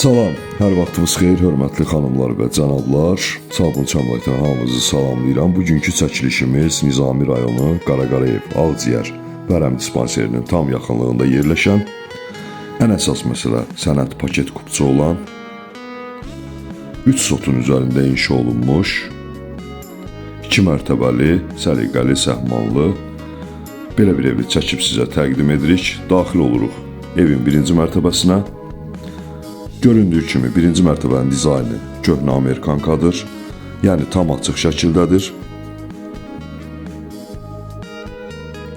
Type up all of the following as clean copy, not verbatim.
Salam, hər vaxtınız xeyir, hörmətli xanımlar və cənablar. Sabun Çamlaytan hamınızı salamlayıram. Bugünkü çəkilişimiz Nizami rayonu Qaraqarayev Ağciyər Vərəm dispanserinin tam yaxınlığında yerləşən, ən əsas məsələ sənəd paket kupçu olan 3 sotun üzərində inşa olunmuş 2 mərtəbəli, səliqəli, səhmanlı belə bir evi çəkib sizə təqdim edirik. Daxil oluruq evin birinci mərtəbəsinə. Göründüyü kimi birinci mərtəbənin dizaynı köhnə Amerikankadır. Yəni tam açıq şəkildədir.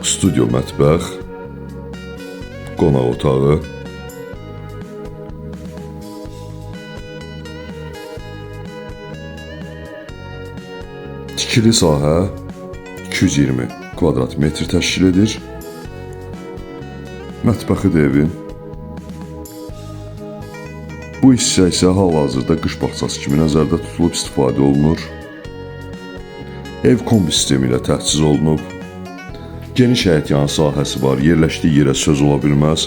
Studio mətbəx, qonaq otağı, tikili sahə 220 kvadrat metr təşkil edir. Mətbəxi də evin. Bu hissə isə hal-hazırda qış bağçası kimi nəzərdə tutulub istifadə olunur. Ev kombi sistemi ilə təchiz olunub. Geniş həyətyanı sahəsi var. Yerləşdiyi yerə söz ola bilməz.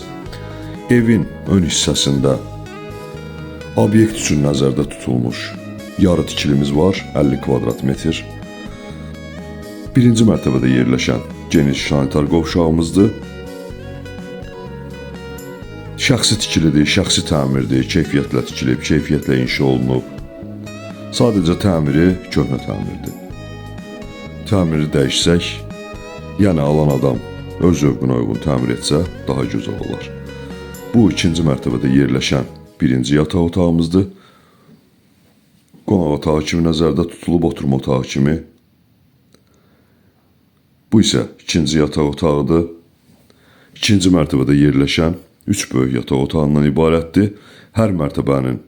Evin ön hissəsində obyekt üçün nəzərdə tutulmuş yarı tikilimiz var, 50 kvadrat metr. Birinci mərtəbədə yerləşən geniş sanitar qovşağımızdır. Şəxsi tikilidir, şəxsi təmirdir, keyfiyyətlə tikilib, keyfiyyətlə inşa olunub. Sadəcə təmiri köhnə təmirdir. Təmiri dəyişsək, yəni alan adam öz zövqünə uyğun təmir etsə daha gözəl olar. Bu ikinci mərtəbədə yerləşən birinci yataq otağımızdır. Qonaq otağı kimi nəzərdə tutulub, oturma otağı kimi. Bu isə ikinci yataq otağıdır. İkinci mərtəbədə yerləşən 3 böyük yataq otağından ibarətdir. Hər mərtəbənin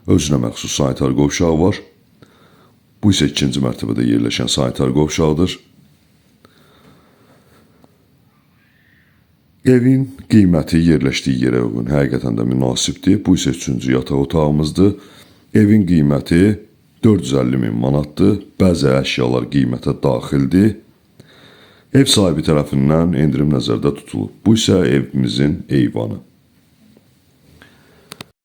özünə məxsus sanitar qovşağı var. Bu isə ikinci mərtəbədə yerləşən sanitar qovşağıdır. Evin qiyməti yerləşdiyi yerə uyğun həqiqətən də münasibdir. Bu isə üçüncü yataq otağımızdır. Evin qiyməti 450 min manatdır. Bəzi əşyalar qiymətə daxildir. Ev sahibi tərəfindən endirim nəzərdə tutulub. Bu isə evimizin eyvanı.